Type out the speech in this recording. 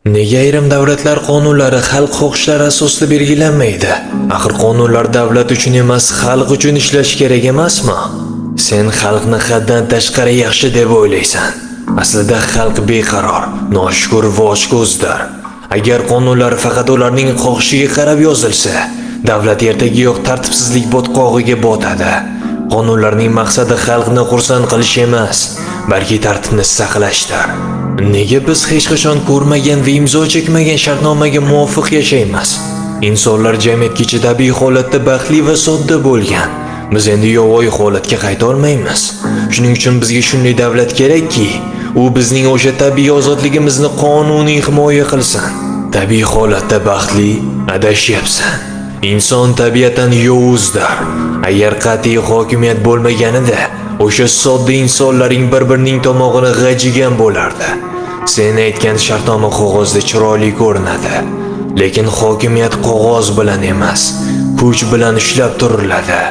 Nega ayrim davlatlar qonunlari xalq xohishlari asosida belgilanmaydi? Axir qonunlar davlat uchun emas, xalq uchun ishlashi kerak emasmi? Sen xalqni haddan tashqari yaxshi deb o'ylaysan. Aslida xalq beqaror, noshukur va ochko'zdir. Agar qonunlar faqat ularning xohishiga qarab yozilsa, davlat ertagayoq tartibsizlik botqog'iga botadi. Qonunlarning maqsadi xalqni xursand qilish emas, balki tartibni saqlashdir. Nega biz hech qachon ko'rmagan va imzo chekmagan shartnomaga muvofiq yashaymiz? Insonlar jamiyatgacha tabiiy holatda baxtli va sodda bo'lgan. Biz endi yovvoyi holatga qayta olmaymiz. Shuning uchun bizga shunday davlat kerakki, u bizning o'sha tabiiy ozodligimizni qonuniy himoya qilsin. Tabiiy holatda baxtli, adashyapsan. Inson tabiatan yovuzdir. Agar qat'iy hokimiyat bo'lmaganida, o'sha sodda insonlaring bir-birining tomog'ini g'ajigan bo'lardi. Sen aytgan shartnoma qog'ozda chiroyli ko'rinadi. Lekin hokimiyat qog'oz bilan emas, kuch bilan ushlab turiladi.